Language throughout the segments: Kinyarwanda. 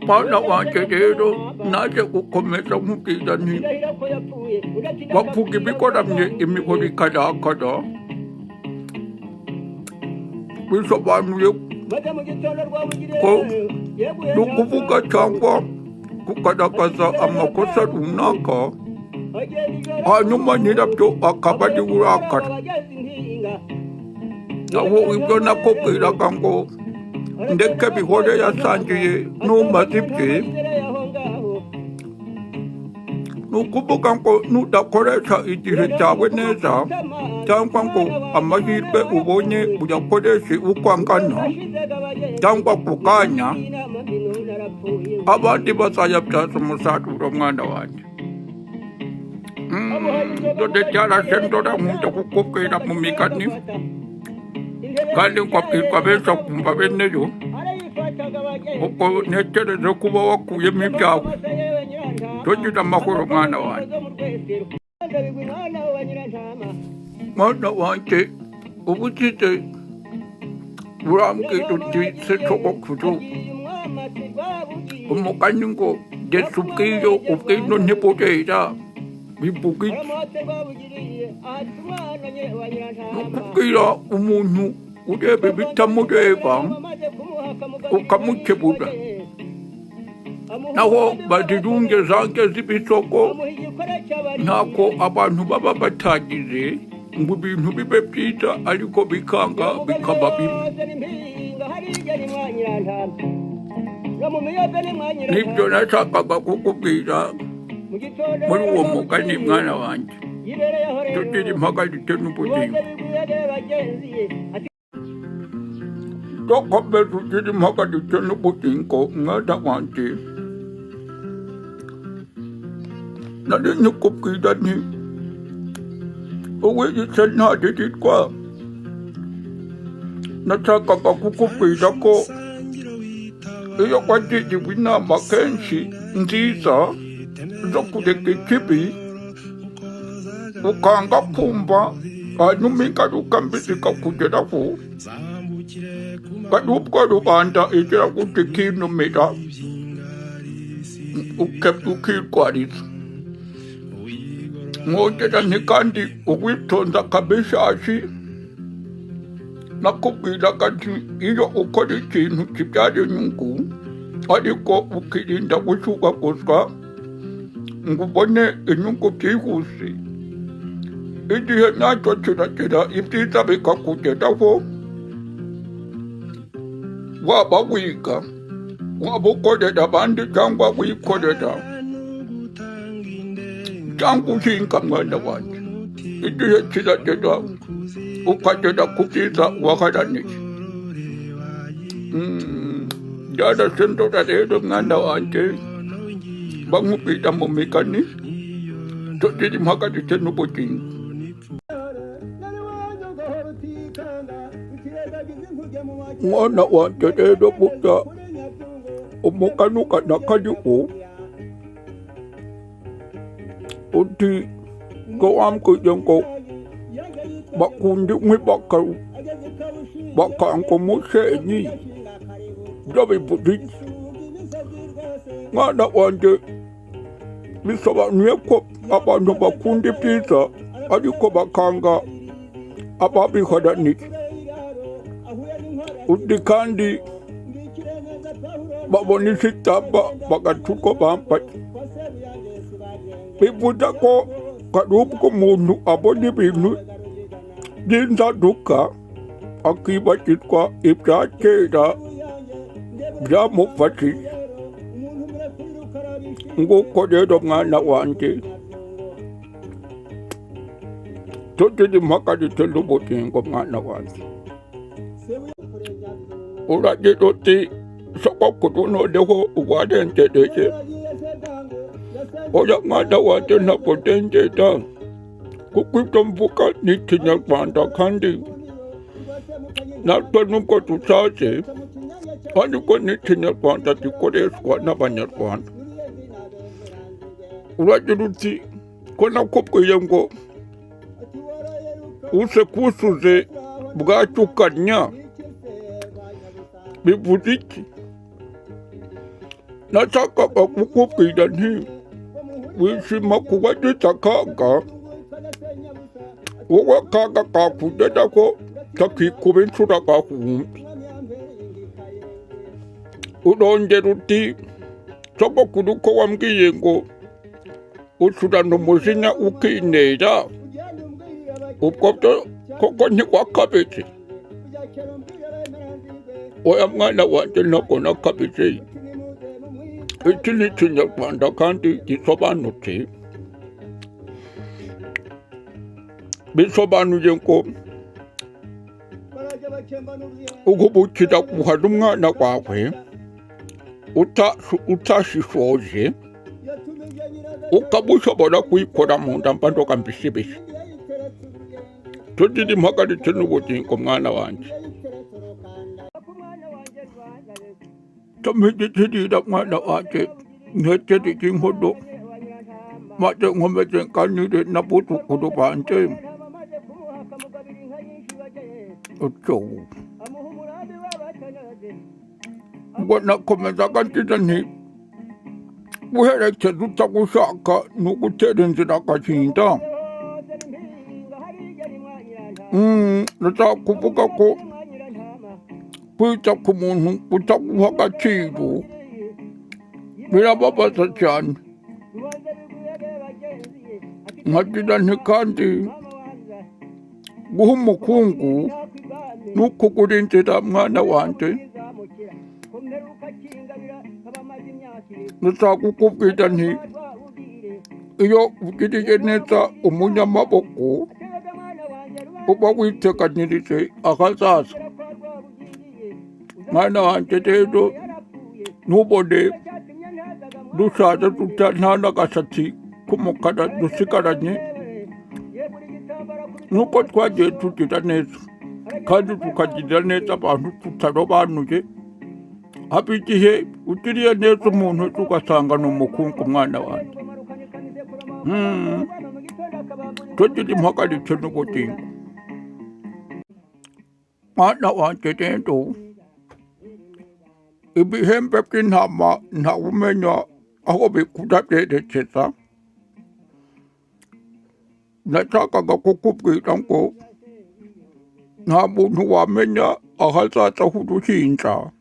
Mwana wanjye rero, naje gukomeza nkubwira nti bavuga ibigoramye imihoro ikarakara. Bisobanuye ko ni ukuvuga cyangwa kugaragaza amakosa runaka, hanyuma nyirabyo akaba ari we urakara. Naho ibyo nakubwiraga ngo ndeke bihore yasangiye n'umaze ibye, ni ukuvuga ngo nudakoresha igihe cyawe neza cyangwa ngo amahirwe ubonye uyakoreshe uko angana cyangwa ako kanya, abandi bazayabyaza umusaruro, mwana wanjye. Dore byarashe ndora nkunda kukubwira mu migani, kandi nkabwirwa benshi akumva beneyo. Ubwo ntekereze kuba wakuyemo ibyawe. Tugira amahoro, mwana wanjye. Mwana wanjye, ubugize urambwira uti: "Se sogokuru, umugani ngo gesa ubwiyo ubwino ntiburera bivuga iki?" Ni ukubwira umuntu ureba ibitamureba, ukamukebura. Naho bazirunge zange z'ibisoko, ntako abantu baba batagize ngo ibintu bibe byiza, ariko bikanga bikaba bibi. Nibyo nashakaga kukubwira muri uwo mugani, mwana wanjye. Tugira impagarike n'ubugingo. Dukomeze ugire impagarike n'ubugingo, mwana wanjye. Nari nkikubwira nti uwiyise ntaririrwa. Nashakaga kukubwira ko iyo wagiriwe inama kenshi nziza zo kureka ikibi, ukanga kumva, hanyuma ingaruka mbi zikakugeraho, hari ubwo rubanda igira gutya ikinumira, ukirwariza. Mwongera nti kandi uwitonze akaba ishashi. Nakubwiraga nti iyo ukora ikintu kibyara inyungu ariko ukirinda gushyuhaguzwa ngo ubone inyungu byihuse, igihe nacyo kiragera ibyiza bikakugeraho. Waba wiga, waba ukorera abandi cyangwa wikorera cyangwa uhinga, mwana wanjye, igihe kiragera ukagera ku byiza waharaniye. Byarashe ndora rero, mwana wanjye, bankubwira mu migani. Tugira impagarike n'ubugingo. Mwana wanjye rero, burya umugani ugana kariho uti ngo wambwiye ngo bakunda inkwi bakanga umusenyi, byo bivuga iki? Mwana wanjye, bisobanuye ko abantu bakunda ibyiza ariko bakanga ababiharaniye. Undi kandi babona ishitamba bagaca urwo bambaye. Bivuze ko hari ubwo umuntu abona ibintu by'inzaduka akibagirwa ibya kera byamufashije. Nguko rero, mwana wanjye, tugira impagarike n'ubugingo, mwana wanjye. Uragira uti: "Sogokuru, noneho warengereye." Oya, mwana wanjye, ntabwo ndengera, kuko ibyo mvuga ni Ikinyarwanda, kandi natwe nubwo dushaje ariko ni Ikinyarwanda gikoreshwa n'Abanyarwanda. Uragira uti: "Ko nakubwiye ngo usekusuze bwacukanya, bivuze iki?" Nashakaga kukubwira nti wishima kuba agize akaga, wowe akaga kakugeraho kakikuba inshuro agahumbi. Urongera uti sogokuru ko wambwiye ngo ucurana umujinya ukinera, ubwo byo koko ntiwakabije? Oya mwana wanjye, ntabwo nakabije. Iki ni Ikinyarwanda kandi gisobanutse, bisobanuye ngo uhubukira guhana umwana wawe utashishoje, ukaba ushobora kwikora mu nda mba ndoga mbisibise. Tugira impagaritse n'ubugingo mwana wanjye. Tumigikirira mwana wanjye, ntekereze inkono maze nkomeze nganire n'abuzukuru banjye. Utyo ubwo nakomezaga ngira nti guherekeza utagushaka ni ugutera inzira agahinda. Ndashaka kuvuga ko kwita ku muntu utaguha agaciro birababaza cyane. Nkagira nti kandi guha umukungu ni ukugura inzira mwana wanjye. Ndashaka kukubwira nti iyo ugiriye neza umunyamaboko uba witeganyirije ahazaza. Mwana wanjye rero, ntubone dushaje dutya nta n'agasatsi k'umukara dusigaranye, nuko twagiye tugira neza kandi tukagirira neza abantu tutarobanuye. Haba igihe ugiriye neza umuntu ugasanga ni umukungu mwana wanjye. Tugira impagaritse n'ubugingo mwana wanjye. Rero ibihembe by'intama ntawumenya aho bikura byerekeza. Nashakaga kukubwira ngo nta muntu wamenya ahazaza h'uruhinja,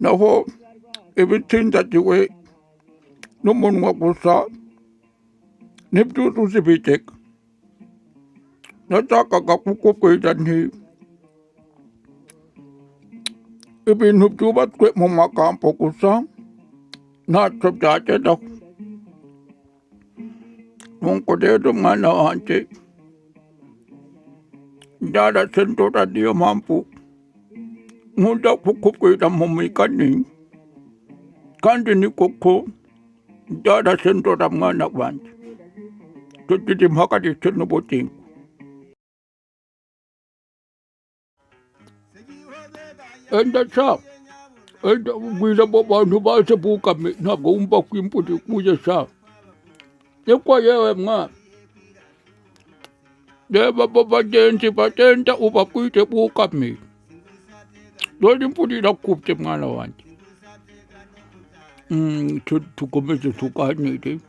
naho ibitsindagiwe n'umunwa gusa ntibyuzuza ibigega. Nashakaga kukubwira nti ibintu byubatswe mu magambo gusa ntacyo byageraho. Nuko rero mwana wanjye, ndarase ndora, niyo mpamvu nkunda kukubwira mu migani, kandi ni koko ndarase ndora mwana wanjye. Tugira impagaritse n'ubugingo. Enda sha, enda ubwira abo bantu baje bugame, ntabwo wumva ko imvura iguye sha? Niko yewe mwana, reba abo bagenzi bagenda ubabwire bugame, dore imvura irakubye mwana wanjye. Tukomeze tuganire.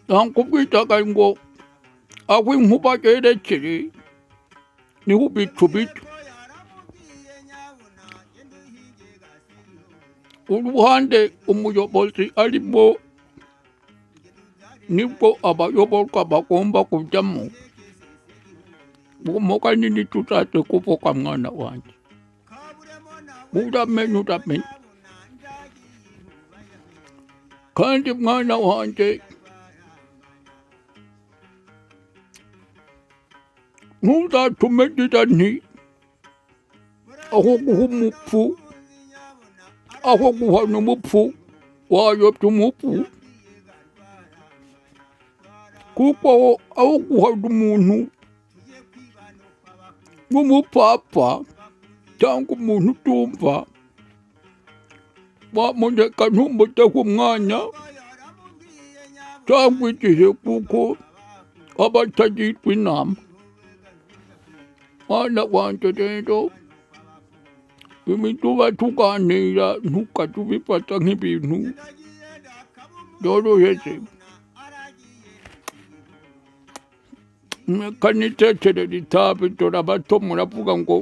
Nakubwiraga ngo aho inkuba yerekeye niho ibicu bijya. Uruhande umuyobozi arimo nibwo abayoborwa bagomba kujyamo. Umugani ntituzaze kuvuga mwana wanjye. Uramenye, uramenye. Kandi mwana wanjye, ntuzatume ngira nti aho guha umupfu, aho guhana umupfu wayobya umupfu, kuko aho guhana umuntu w'umupfapfa cyangwa umuntu utumva, wamureka ntumuteho umwanya cyangwa igihe, kuko aba atagirwa inama. Mwana wanjye rero, imituba tuganira ntukajye ubifata nk'ibintu byoroheje. Reka nitekerere itabi, dore abato muravuga ngo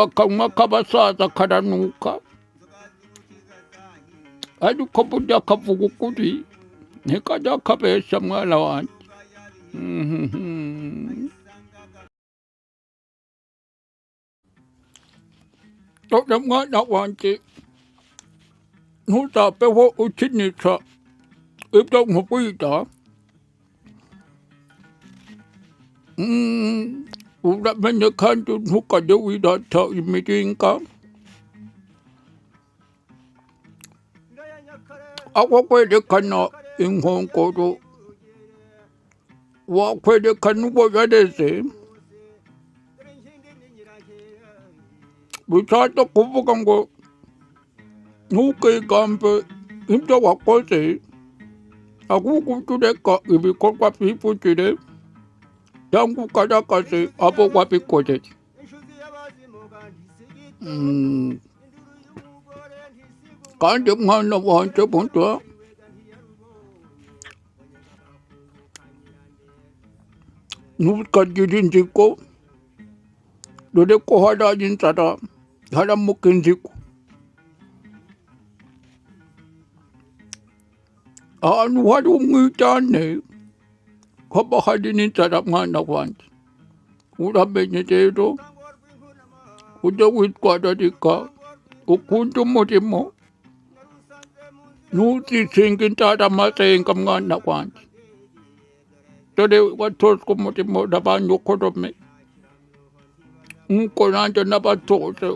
akanwa k'abasaza karanuka, ariko burya kavuga ukuri ntikajya kabeshya mwana wanjye. Dore mwana wanjye, ntuzabeho ukinisha ibyo nkubwira. Uramenye kandi ntukajye wirata imiringa, aho kwerekana inkongoro wakwerekana uwo yareze. Bishatse kuvuga ngo ntukigambe ibyo wakoze, ahubwo ujye ureka ibikorwa byivugire cyangwa ugaragaze abo wabikoreye. Kandi mwana wanjye burya ntukagire inzigo, dore ko haraye inzara haramuka inzigo. Ahantu hari umwiryane haba hari n'inzara mwana wanjye. Uramenye rero ujye witwararika, ukunde umurimo, ntuzisinge inzara amasenga mwana wanjye. Dore watozwa umurimo na ba nyokorome, nk'uko nanjye nabatoje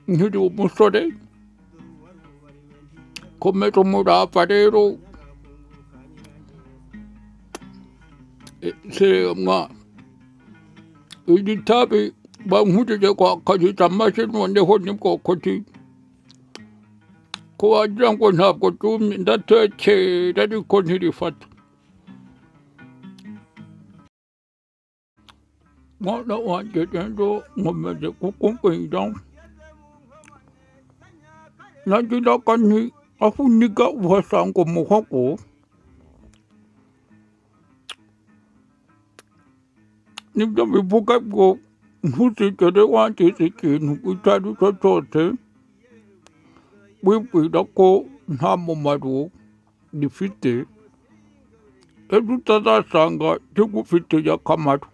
nkiri umusore. Komeza umurava rero se mwa iri tabi bankurije kwakariza amashyi, noneho ni bwoko ki ko wagira ngo ntabwo ryumye? Ndatekera ariko ntirifata. Mwana wanjye rero, nkomeje kukubwira, nagiraga nti aho uniga uhasanga umuhogo. Nibyo bivuga ngo ntuzigere wangiza ikintu icyo ari cyo cyose wibwira ko nta mumaro gifite, ejo utazasanga kigufitiye akamaro.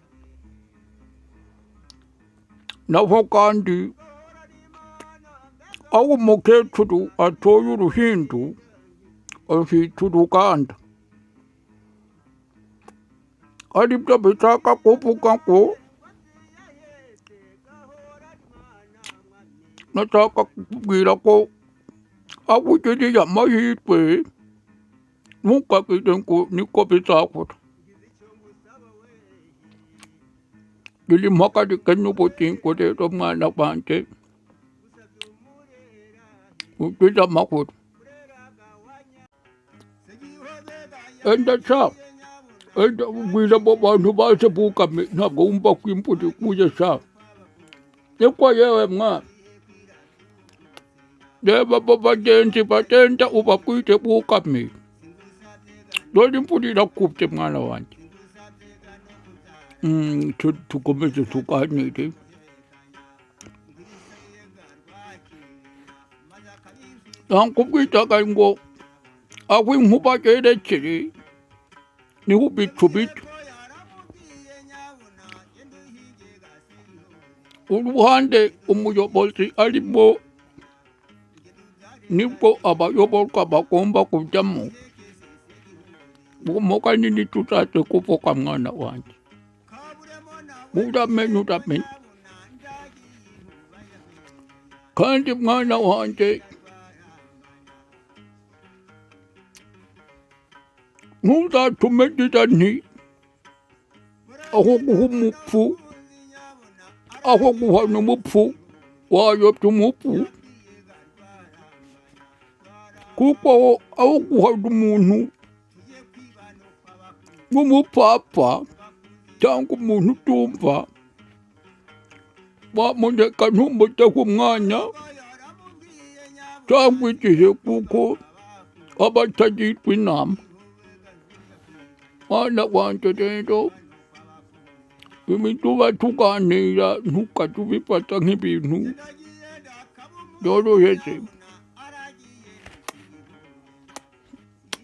Naho kandi aho umukecuru atoye uruhindu ahita uruganda, aribyo bishaka kuvuga ngo nashaka kukubwira ko aho ugiriye amahirwe ntukagire ngo niko bizahora. Gira impagarike n'ubugingo rero mwana wanjye, ugire amahoro. Enda sha, enda ubwira abo bantu baje bugame, ntabwo wumva ko imvura iguye sha? Niko yewe mwana, reba abo bagenzi bagenda ubabwire bugame, dore imvura irakubye mwana wanjye. Tukomeze tuganire. Nakubwiraga ngo aho inkuba yerekeye niho ibicu bijya. Uruhande umuyobozi arimo nibwo abayoborwa bagomba kujyamo. Umugani ntituzaze kuvuga mwana wanjye. Uramenye, uramenye kandi mwana wanjye, ntuzatume ngira nti aho guha umupfu, aho guhana umupfu wayobya umupfu, kuko aho guhana umuntu w'umupfapfa Cyangwa umuntu utumva, wamuneka ntumuteho umwanya cyangwa igihe, kuko aba atagirwa inama. Mwana wanjye rero, ibi tuba tuganira ntukajye ubifata nk'ibintu byoroheje.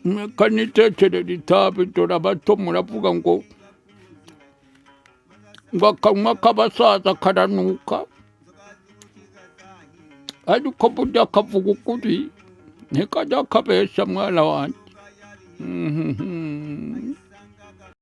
Reka nitekerere itabi. Dore abato muravuga ngo akanwa k'abasaza karanuka, ariko burya kavuga ukuri, ntikajya kabesha, mwana wanjye.